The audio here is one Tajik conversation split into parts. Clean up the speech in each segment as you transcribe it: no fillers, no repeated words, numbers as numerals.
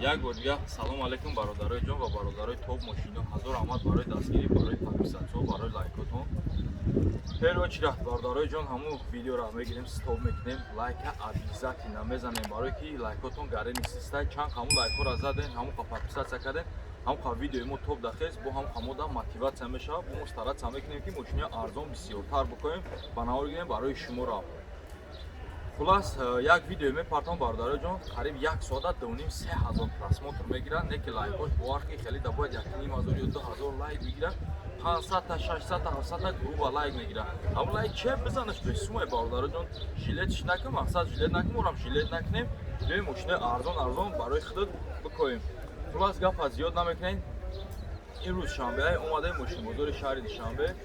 Як бор дига салом алейкум, бародарои ҷон ва бародарои топ мошино. Ҳазор раҳмат барои дастгирӣ, барои подписаться, барои лайкотон. Первый очередь, бародарои ҷон, ҳамун видеоро мегирем, стоп мекунем, лайка обязательно мезанем, барое ки лайкотон гарени систай. Чанд ҳамун лайкҳоро заден, ҳамун подписаться карден, ҳамун видеои мо топ дахез, бо ҳам ҳамода мотивация мешавад. Бо мо стараться мекунем, ки мошинои арзон бисёртар бикунем, ба навор гирем барои шуморо. Хулас, як видео мепартам, бародарои ҷон, қариб як соата 2,5-3 ҳазор просмотр мегирад, не ки лайкҳош, бовар ки хеле да бояд 1,5 ҳазор ё 2000 лайк бигирад. 500-та, 600-та, 700-та грубо лайк мегирад. Ҳамун лайк че бизанаш бесумай, бародарои ҷон. Жалеть ш накун, мақсад жалеть накун, морам жалеть накунем, биёем мошинои арзон арзон барои худат бикоем. Хулас, гапа зиёд намекунем. Имрӯз шанбе, омадаем мошинбозори шаҳри Душанбе.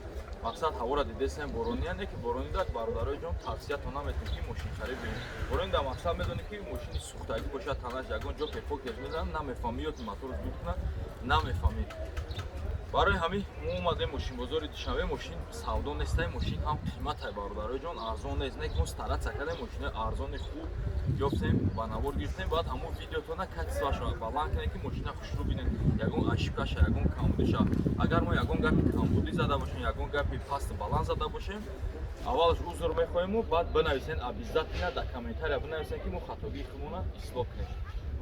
Мақсад, ҳавора дидесем, борония, не ки борони дак, бародарои ҷон, тавсиятон наметем, ки мошин харид бинем. Борони да мақсад, медонӣ, ки мошини сӯхтагӣ бошад, танаш ягон ҷо пепокеш мезанад, намефаҳмӣ, ё ки моторш дуд кунад, намефаҳмӣ. Барои ҳамин мо омадем мошинбозори Душанбе. Мошин савдо нестай, мошин ҳам қиматай, бародарои ҷон, арзон нест. Не ки мо стараться кардем, мошинои арзони хуб ёфтем, ба навор гирифтем. Баъд ҳамон видеотона качество ша баланд кунем, ки мошина хушрӯ бинем, ягон ошибка ша, ягон камбудиша. Агар мо ягон гапи камбудӣ зада бошем, ягон гапи пасту баланд зада бошем, аввалаш узр мехоҳему, баъд бинависен, обязательно дар комментария бинависен, ки мо хатогии худмона ислоҳ кунем.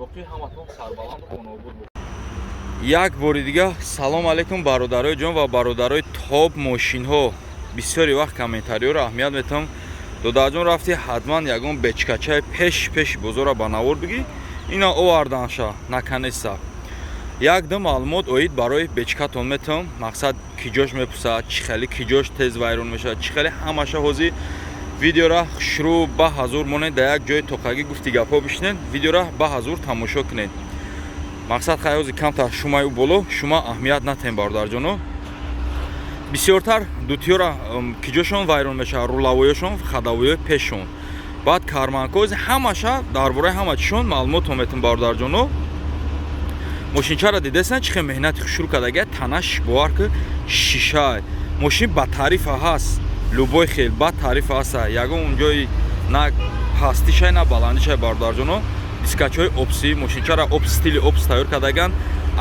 Боқӣ ҳаматон сарбаланду хонаобод бошед. Як бори дига салом алейкум, бародарои ҷон ва бародарои топ мошинҳо. Бисёри вақт комментариёро аҳамият метавам. Додарҷон, рафти, ҳатман ягон бечкачаи пеш пеши бозорро ба навор бигӣ. Ина оварданша наканеса. Як ду маълумот оид барои бечкатон метавам. Мақсад, ки ҷош мепурсад, чӣ хеле ки ҷош тез вайрон мешавад, чӣ хеле. Ҳамаша ҳозир видеора хушрӯ ба ҳазур монед, дар як ҷои тоқагӣ гуфти гапҳо бишинед, видеора ба ҳазур тамошо кунед. Мақсад, хай, ҳозир камтар шумаю боло шума аҳамият натем, бародарҷоно. Бисёртар дутиёра ки ҷошон вайрон мешавад: руловой ошон, ходовой ои пешшон, баъд карманкози. Ҳамаша дар бораи ҳама чишон маълумотон метем, бародарҷоно. Мошинчаро дидесан, чӣ хел меҳнати хушрӯ кардага, танаш, бовар ки, шишай. Мошин ба тарифа ҳаст, любой хел ба тарифа ҳаста, ягон ҷои на пастишай, на баландишай, бародарҷоно. Дискачҳои опси, мошинчаро оп стили опс тайёр кардаган.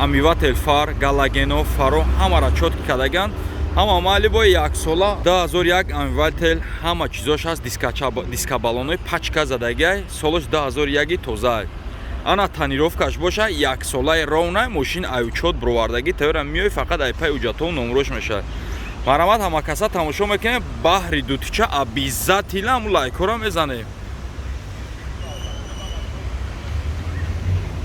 Омыватель фар, галогено фаро ҳамаро чётко кардаган. Ҳама майли бо яксола 2001 омыватель, ҳама чизош ҳаст, дискабаллонои пачка задагиай, солош 2001, тозаай. Ана тонировка ш боша, яксолаи ровнай, мошин ай учёт бировардагӣ тайёра, миёй, фақат ай пай ҳуҷҷатҳо номрош мешавад. Марҳамат, ҳамакаса тамошо мекунем. Баҳри дутича обязательно ҳамун лайкҳоро мезанем.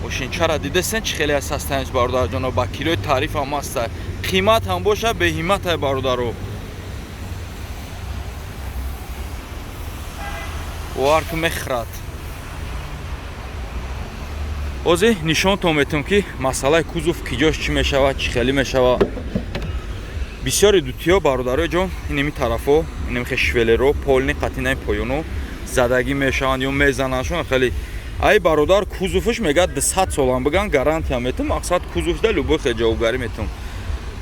Мошинчара дидесен, чӣ хеле ҳастаянч, бародарҷоно? Ба килои таъриф ҳам ҳаста, қимат ҳам боша, беҳиматай, бародаро. Бовар ки, мехӯрад. Ҳозир нишонтон метавам, ки масъалаи кузов ки ҷош чӣ мешавад, чӣ хеле мешавад. Бисёри дутиё, бародарои ҷон, инеми тарафо, инеми хе швеллер о полный қатинаи поёно задагӣ мешаванд ё мезанандшон хеле. Ай бародар, кузовш мегӯяд, 200 солам биган, гарантия метам. Мақсад, кузовда любой хел ҷавобгарӣ метам.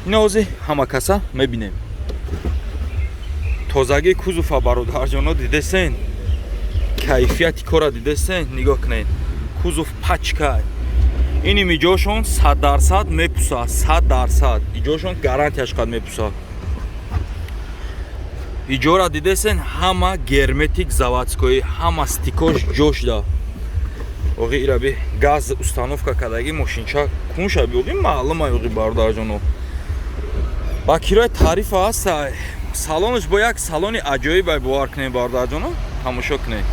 Ина ҳозир ҳама каса мебинем тозагии кузова, бародарҷоно, дидесен, кайфияти кора дидесен. Нигоҳ кунед, кузов пачка. Иним иҷошон 100% мепуса, 100% иҷошон гарантияш қад мепуса. Иҷора дидесен, ҳама герметик заводской, ҳама стикош ҷошда. Оғи ираби газ установка кардагӣ, мошинча кунша биоғи маълума. Оғи, бародарҷоно, ба кирои тарифа ҳаста. Салонаш бо як салони аҷоиб, бовар кунед, бародарҷоно. Тамошо кунед,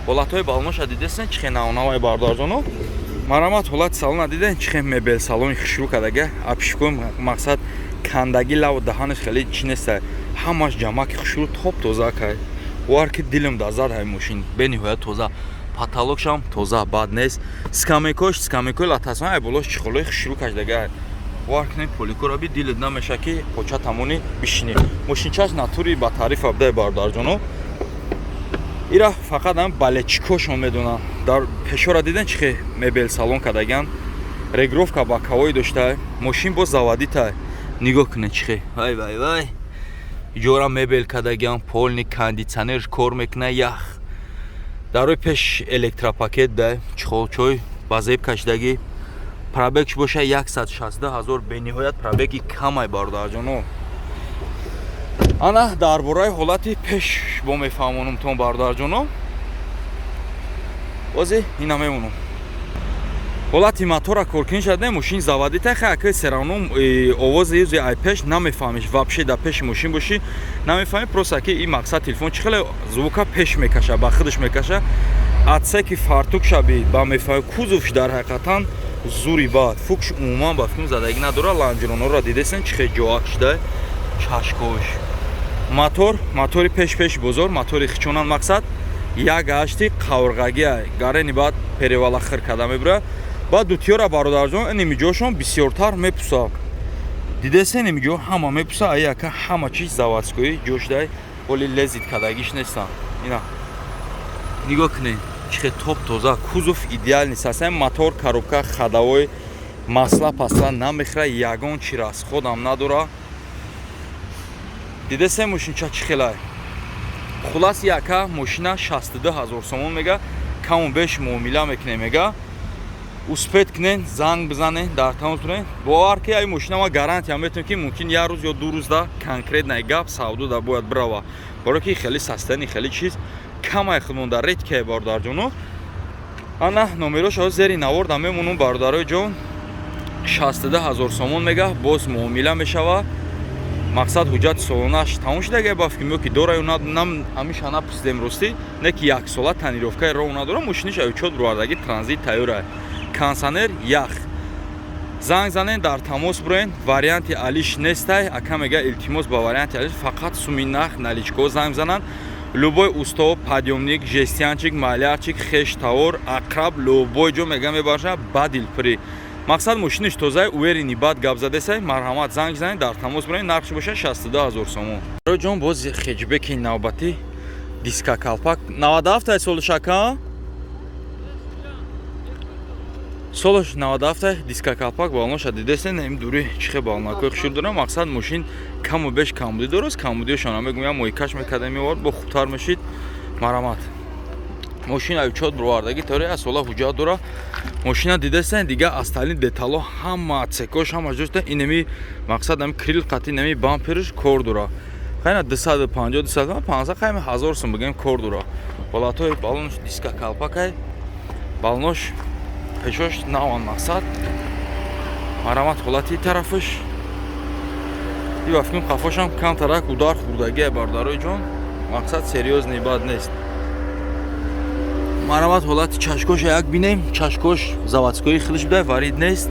ҳолатҳои балоноша дидесен, чӣ хел навнавай, бародарҷоно. Марҳамат, ҳолати салона диден, чӣ хел мебел салони хушрӯ кардага, обшивка. Мақсад, кандагӣ лаву даҳанаш хеле чӣ неста, ҳамаш ҷамаки хушрӯ, топ тоза кай. Бовар ки, дилам дазад ҳай, мошин бениҳоят тоза, потолок шам тоза, бад нест. Скамейка ош, скамейка и латасон, ай болош чехол ои хушрӯ кашдага. Бовар кунед, поликора би, дилат намеша, ки поча тамони бишинӣ. Мошинчаш натури ба тарифа будай, бародарҷоно. Ира фақат ам балечикошон медонанд. Дар пешора диден, чӣ хел мебел салон кардаган, регулировка боковой дошта, мошин боз заводить ай. Нигоҳ кунед, чӣ хел, вай, вай, вай, иҷора мебел кардаган, полный кондитсионер кор мекунад, ях. Дар рӯи пеш электропакет да, чехол чой. Ба зеб кашидагӣ. Пробегш боша 160 ҳазор, бениҳоят пробеги камай, бародарҷоно. Ана дар бораи ҳолати пеш бо мефаҳмонумтон, бародарҷоно. Бози ина мемонам. Ҳолати мотора коркунӣ шуда, мошин заводита хака, всё равно овози юзи ай пеш намефаҳмиш, вообще да пеши мошин бошӣ, намефаҳми. Просто ки и мақсад телефон чӣ хеле звука пеш мекаша, ба худаш мекаша. Отсеки фартук шаби ба мефаҳми. Кузовш дар ҳақиқатан зури бад, фукш умуман ба филм задагӣ надора. Лонжеронҳоро дидесен, чӣ хел ҷоак шуда чашкош. Мотор, мотори пеш бозор, мотори хичонан, мақсад як ҳашти қаврғагия гарени, баъд перевала хир карда мебура. Баъд дутиёра, бародарҷон, иними ҷошон бисёртар мепуса. Дидесен, ими ҷо ҳама мепуса. Ай яка ҳама чиз заводской ҷошдай, оли лезит кардагиш нестан. Ина нигоҳ кунед, чӣ хел топ тоза, кузов идеальный аст. Мотор, коробка, ходовой, масла пасла намехӯра, ягон чи расходам надора. Дидесен, мошинча чӣ хелай. Хулас, яка мошина 62 ҳазор сомон мега, каму беш муомила мекунем мега. Успеть кунен, занг бизанен, дар тамос бирен. Бовар ки ай мошина ма гарантия метавонем, ки мумкин як рӯз ё 2 рӯзда конкретный гап савдо да бояд бирава, барое ки хеле састани, хеле чиз камай худмонда, редкая, бародарҷоно. Ана номерош зери навор да мемонум, бародарои ҷон. 62 ҳазор сомон мега, боз муомила мешава. Мақсад, ҳуҷҷати солонаш тамом шуда, ба фикр ки дора ё нам, ҳамиша напурсидем, ростӣ. Не ки яксола тонировкаи роҳ надора, мошиниш ачот бировардаги, транзит тайёра, кондиционер, ях. Занг занен, дар тамос буроен. Варианти алиш нестай, ака мега, илтимос, ба варианти алиш фақат суми нах наличко занг зананд. Любой усто, подъёмник, жестянщик, малярчик, хеш тавор, акраб, любой ҷо мега мебарша ба дилпурӣ. Мақсад, мошиниш тозаи, уверенный бад гап задесай. Марҳамат, занг занед, дар тамос буред. Нархш боша 62 ҳазор сомон. Ҷон, боз хетчбеки навбатӣ, диска калпак, 97 солиш, ака, солаш 97, диска калпак. Балоноша дидесен, им дури чихе балонакои хушур дорам. Мақсад, мошин каму беш камбудӣ дорост, камбудиёшона мегум, я мойкаш мекардем, меовард, бо хубтар мешид. Марҳамат, мошин ачот бировардаги, тори асола ҳуҷҷат дора. Мошина дидесен, дига остальные детало ҳама отсекош, ҳама ҷошта. Инеми мақсад ами крил қати инеми бамперш кор дора. Хайна 250, 250, хайма ҳазор сум бигем, кор дора. Ҳолатҳои балонош диска калпакай, балонош пешош наван. Мақсад, марҳамат, ҳолати тарафаш и ба фикрам қафошам камтарак удар хӯрдагия, бародарои ҷон. Мақсад, серьёзный бад нест. Марҳамат, ҳолати чашкоша як бинем. Чашкош заводской хилиш буда, варид нест.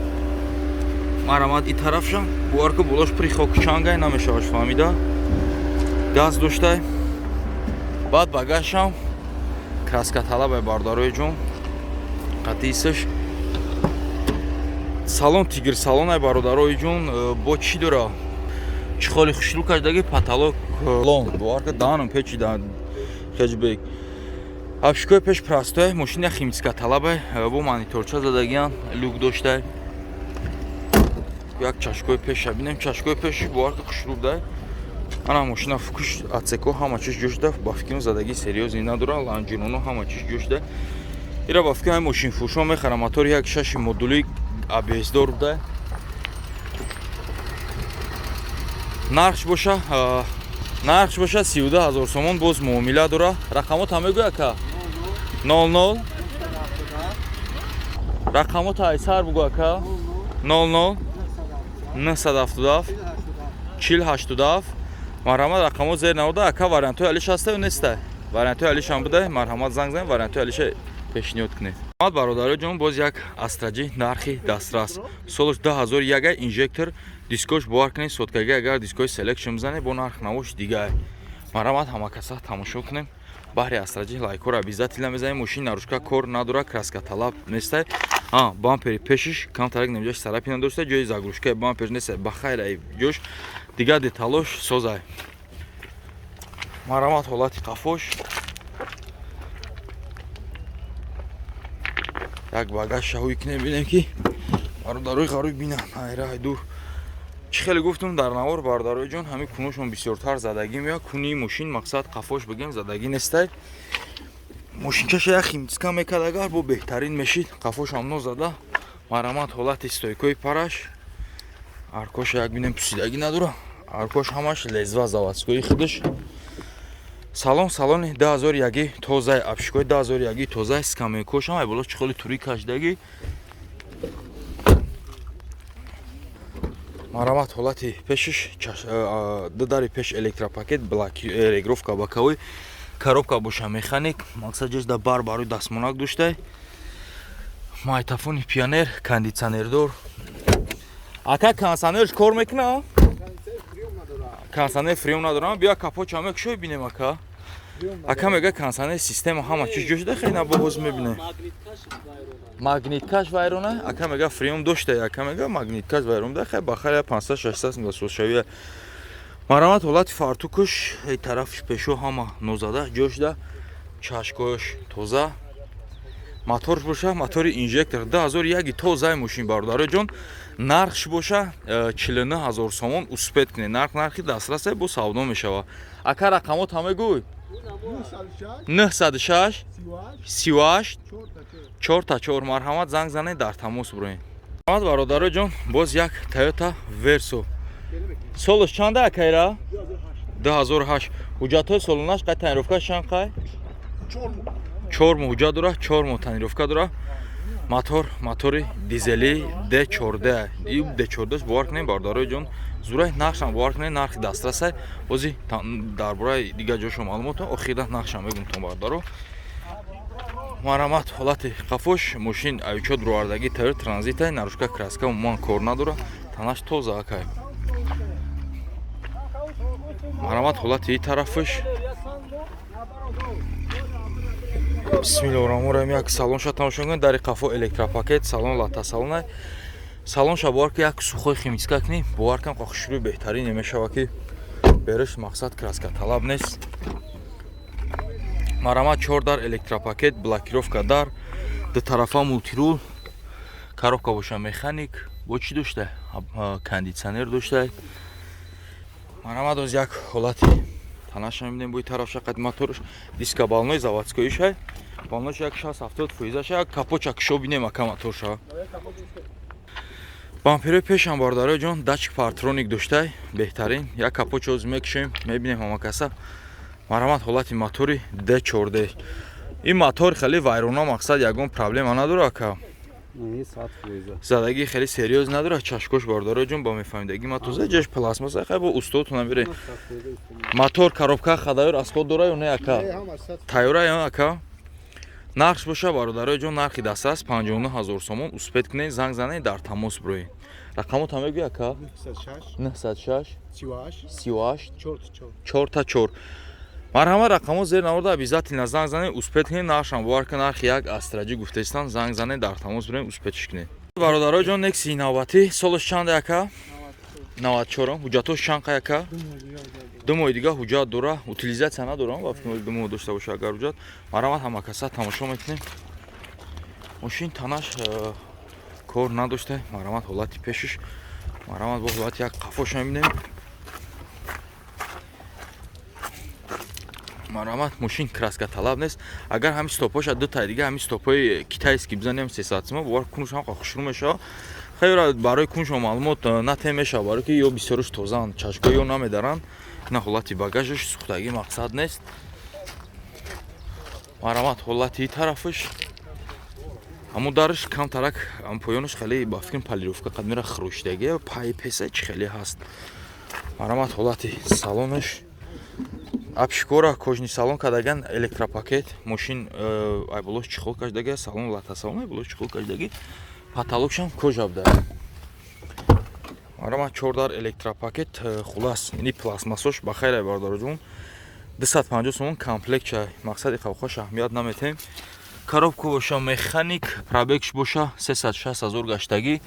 Марҳамат, и тарафшам бовар ку, болош при хокчангай, намешаваш фаҳмида. Газ доштай. Баъд багажшам краска талабай, бародарои ҷон. Қатисаш салон тигр салонай, бародарои ҷон. Бо чӣ дора, чӣ холи хушрӯ кардаги потолок лон. Бовар ка, даҳанам печида. Хетчбек обшивкои пеш простой, мошина химчистка талабай, бо мониторча задагиян, люк доштай. Як чашкои пеша бинем, чашкои пеши бовар ка хушрӯ будай. Ана мошина фукуш, отсеко ҳама чиз ҷошда, ба фикрам задагӣ серьёзный надора. Лонжероно ҳама чиз ҷошда. Ира ба фикрам мошинфурӯшон мехарам. Мотори як шаши модули АБСдор буда. Нархш боша 32 ҳазор сомон, боз муомила дора. Рақамот ҳам мегӯя, ака? 00 рақамота айсар бугӯ, ака. 00 977 40 87. Марҳамат, рақамот зер навода. Ака, вариантҳои алиш ҳаста ё неста? Вариантҳои алишам буда. Марҳамат, занг занед, вариантҳои алиша пешниҳод кунед. Бародарои ҷон, боз як Астра Ҷи, нархи дастрас, солаш 2001, инжектор, дискош бовар кунед соткаги. Агар дискои селекшн бизанед, бо нарх навош дигар. Марҳамат, ҳама каса тамошо кунем. Баҳри Астра Ҷи лайкҳоро обязательно мезанем. Мошин наружка кор надора, краска талаб нестай. А бампери пешиш камтарак немҷаш царапина дошта, ҷои заглушкаи бампер нестай. Ба хайр, ай ҷош дигар деталош созай. Марҳамат, ҳолати қафош. Як багаж шаҳӯй кунем, бинем, ки бародарои ғарӯй бинанд айраҳи дур. Чӣ хеле гуфтум дар навор, бародарои ҷон, ҳамин куношон бисёртар задагӣ меояд. Куни мошин, мақсад, қафош бигем, задагӣ нестай. Мошинчаша як химчистка мекард, агар бо беҳтарин мешид. Қафошам нозада. Марҳамат, ҳолати стойкои параш. Аркоша як бинем, пусидагӣ надора. Аркош ҳамаш лезва заводской худаш. Салон, салони 2001 тозаи, обшивкои 2001 тозаи, скамейкош ҳам ай боло чехоли тури кашидагӣ. Марҳамат, ҳолати пешиш, ду дари пеш электропакет, регировка боковой, коробка боша механик, мақсад ҷош да бар барои дастмонак доштай. Майтафони Пионер, кондитсионердор. Ака, кондитсионерш кор мекуна? Кондитсионер фреон надорам. Биё, капоча мекушой, бинем, ака. Ака мега, кондитсионер система ҳама чиз ҷош да, хеле бо ҳоз мебинем. Магниткаш вайрона. Ака мега, фреон дошта, ака мега, магниткаш вайрон да, хай бахар 500 600 мега созшавия. Марҳамат, ҳолати фартукаш, эй тарафш пешо ҳама нозада ҷошда, чашкош тоза. Моторш боша, мотори инжектор 2001 тозаи мошин, бародаро ҷон. Нархш боша 49 000 сомон, успеть кунед. Нарх нархи дастрасе, бо савдо мешава. Ака, рақамот ҳама гӯй. 906 38 4 4. Марҳамат, занг занед, дар тамос бироед. Марҳамат, бародаро ҷон, боз як Toyota Verso. Солаш чанда, акайра? 2008. Ҳуҷҷатҳои солонаш қай, тонировкаш чанд қай? 4 моҳ ҳуҷҷат дора, 4 моҳ тонировка дора. Мотор, мотори дизели D14. И D14, бовар кунед, бародарои ҷон, зурай. Нархшам, бовар кунед, нархи дастрасай. Бози дар бораи дигар ҷошо маълумото охира нархшам мегумтон, бародаро. Марҳамат, ҳолати қафош. Мошин авичо дуровардагӣ Тойота Транзитай, наружка краска умуман кор надора, танаш тоза, акай. Марҳамат, ҳолати и тарафаш. Бисмиллоҳи раҳмони раҳим. Як салонша тамошо кунед. Дари қафо электропакет, салон лата салонай. Салонша бовар ки, як сухой химчистка кунӣ, бовар кам, хушрӯи беҳтарин мешава, ки бериш мақсад краска талаб нест. Марҳамат, чор дар электропакет, блокировка дар, ду тарафа мультирул, коробка боша механик, бо чӣ дошта, кондитсионер дошта. Марҳамат, оз як ҳолати танаша мебинем, бои тарафша қад моторш диска балнои заводскоишай, балнош як 60-70 фоизаша. Як капоча кишо бинем, ака, моторша. Бамперои пешам, бародарои ҷон, датчик парктроник доштай, беҳтарин. Як капоча оз мекушем, мебинем ҳама каса. Марҳамат, ҳолати мотори D14. Ин мотор хеле вайрона, мақсад ягон проблема надора, ака? Задагӣ хеле серьёз надора. Чашкош, бародарои ҷон, ба мефаҳмидагӣ ма тоза, ҷаш пластмасса, хай бо устодтона бире. Мотор, коробка хадайёр асход дора ё не, ака? Тайёра ё, ака? Нархш боша, бародарои ҷон, нархи дастрас 59 000 сомон. Успеть кунед, занг занед, дар тамос бироед. Рақамота мегӯй, ака? 906 38 4 4. Марҳамат, рақамо зер наворда, обязательно занг занед, успеть кунед. Нархшам, бовар кун, нархи як астраҷӣ гуфтаистан. Занг занед, дар тамос бирем, успетьш кунед. Бародарои ҷон, Некси навбатӣ солаш чанда, ака? 94. Ҳуҷҷатош чанд қай, ака? 2 моҳи дига ҳуҷҷат дора. Утилизация надорам ва фикр 2 моҳ дошта боша агар ҳуҷҷат. Марҳамат, ҳама каса тамошо мекунем. Мошин танаш кор надошта. Марҳамат, ҳолати пешиш. Марҳамат, бо ҳолати як қафоша мебинем. Марҳамат, мошин краска талаб нест. Агар ҳамин стопоша ду таи дига ҳамин стопҳои китайский бизанем, 300 сима, бовар кунуш ҳам хушрӯ мешава. Хайра, барои куншо маълумот нате мешава, барои ки ё бисёрш тозаанд, чашкҳо ё намедаранд. Ина ҳолати багажаш, сӯхтагӣ мақсад нест. Марҳамат, ҳолати тарафаш. Ҳамун дараш камтарак, ам поёнаш хеле ба фикрам полировка қад мера, хурӯшидагӣ пай песа чӣ хеле ҳаст. Марҳамат, ҳолати салонаш. Обшивкора кожаный салон кардаган, электропакет. Мошин айболош чехол кашидаги, салон лата салон, айболош чехол кашидаги, потолокшам кожа буда. Марҳамат, чордар электропакет. Хулас, ини пластмассош ба хайр, бародароҷон. 250 сомон комплект чай, мақсади қавқош аҳамият наметем. Коробка боша механик, пробегш боша 360 ҳазор гаштагӣ.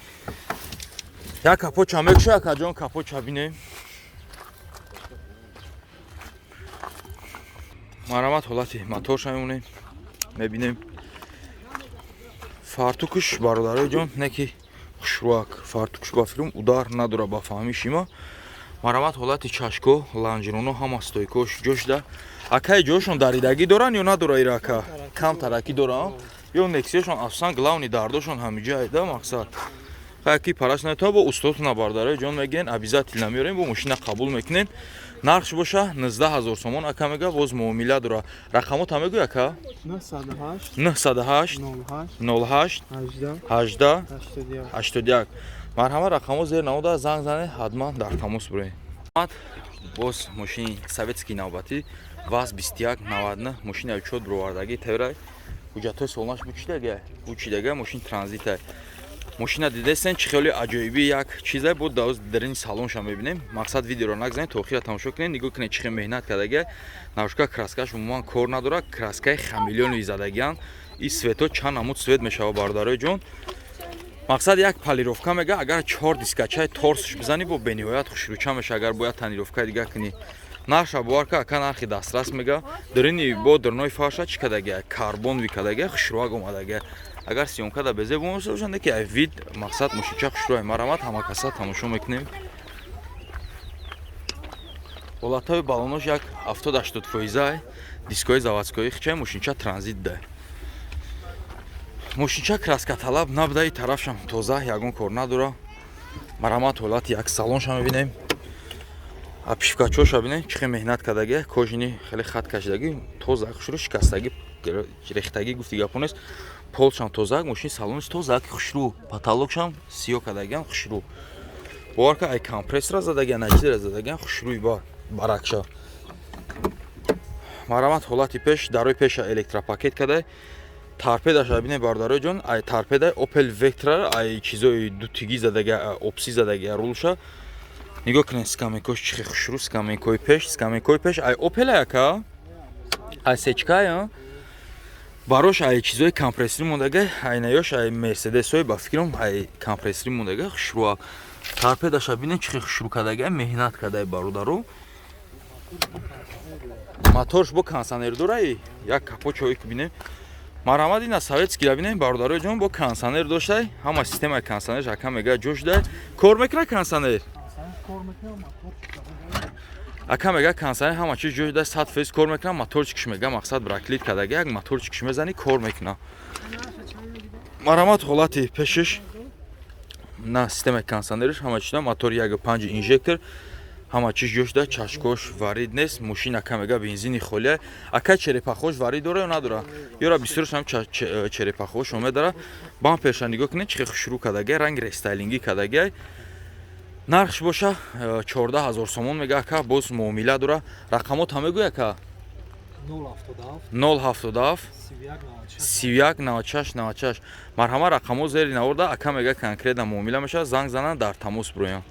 Як капоча мекуша, акаҷон, капоча бинем. Марҳамат, ҳолати моторша мемонем, мебинем. Фартукш, бародарои ҷон, не ки хушрӯак фартукш, ба фирм удар надора, ба фаҳмиши ма. Марҳамат, ҳолати чашко, лонжероно ҳама стойкош ҷошда. Акаи, ҷошон даридагӣ доранд ё надора ира, ака? Кам таракӣ доранд ё Нексияшон. Асосан главный дардошон ҳамиҷа да. Мақсад, ки параш на бо устодтона, бародарои ҷон, мегӯен, обязательно меорем, бо мошина қабул мекунем. Нархш боша 19 000 сомон, ака мега, боз муомила дора. Рақамота мегӯй, ака? 908 908 08 08 18 18 81. 81. Марҳама, рақамҳо зер намуда, занг занед, ҳатман дар тамос бироед. Боз мошини советский навбатӣ, ВАЗ 2199, мошини учёт бировардагӣ, тайёрай, ҳуҷҷатҳои солнаш бучидага, бучидага. Мошин транзитай. Мошина дидестен, чӣ хеле аҷоибӣ як чизе буд. Давоз дарини салонша мебинем. Мақсад, видеоро нагзанед, то охира тамошо кунед. Нигоҳ кунед, чӣ хел меҳнат кардага. Наружка краскаш умуман кор надорад, краскаи хамелеони задагиан. И цвето чанд намуд цвет мешава, бародарои ҷон. Мақсад, як полировка мега, агар чор дискачаи торсш бизанӣ, бо бениҳоят хушрӯча меша. Агар бояд тонировкаи дига кунӣ, нарша бовар ка, ака, нархи дастрас мега. Дарини бо дурнои фарша чӣ кардагия? Карбон викадагия, хушрӯак омадагия. Агар съёмка да безе бошанда, ки ай вид, мақсад, мошинча хушрӯай. Марамат, ҳамакаса тамошо мекунем. Ҳолатҳои балонош як 70-80 фоизай, дискои заводскои хичай. Мошинча транзит да, мошинча краскаталаб набуда. И тарафшам тоза, ягон кор надора. Марамат, ҳолати як салонша мебинем. Обшивкачоша бинем, чӣ хел меҳнат кардагия. Кожаный, хеле хат кашидагӣ, тоза, хушрӯ, шикастагӣ, рехтагӣ, гуфти гапо нест. Полшам тозак, мошини салониш тозак, хушрӯ, потолокшам сиё кардагиам, хушрӯ. Бовар ка, ай компрессора задагиан, ай чизера задагиан, хушрӯи бар баракша. Марамат, ҳолати пеш, дарои пеша электропакет кардай. Торпедаша бинем, бародарои ҷон, ай торпеда Opel Vectra, ай чизои дутигӣ задага, опси задага. Рулша нигоҳ кунед, скамейкош чӣ хел хушрӯ. Скамейкои пеш ай Opel яка, ай сечкая, барош ай чизои компрессорӣ мондага, айнаёш ай Мерседесҳои, ба фикрам, ай компрессорӣ мондага, хушрӯа. Торпедаша бинед, чӣ хел хушрӯ кардага, меҳнат кардай, бародаро. Моторш бо кондиционер дораи, як капот чои бинем. Марҳамат, ина советскийра бинем, бародарои ҷон, бо кондиционер доштай, ҳама системаи кондиционерш, ака мега, ҷош дай. Кор мекунад кондиционер? Ака мега, кондиционер ҳама чиз ҷош дай, 100% кор мекунад. Моторчикш мега, мақсад, браклит кардага, як моторчикш мезанӣ, кор мекунад. Марҳамат, ҳолати пешиш на системаи кондиционериш ҳама чиз, мотори 1.5 инжектор, ҳама чиз ҷош да, чашкош варид нест. Мошин, ака мега, бензини холия. Ака, черепахош варид дора ё надора? Ёра бисёрш ҳам черепахош омедара. Бамперша нигоҳ кунед, чӣ хел хушрӯ кардагия, ранги рестайлингӣ кардагия. Нархш боша 14 000 сомон мега ака, боз муомила дора. Рақамота мегӯй, ака? 077 077 31 31 96 96. Марҳама, рақамҳо зери наворда. Ака мега, конкретно муомила мешавад, занг зананд, дар тамос бироянд.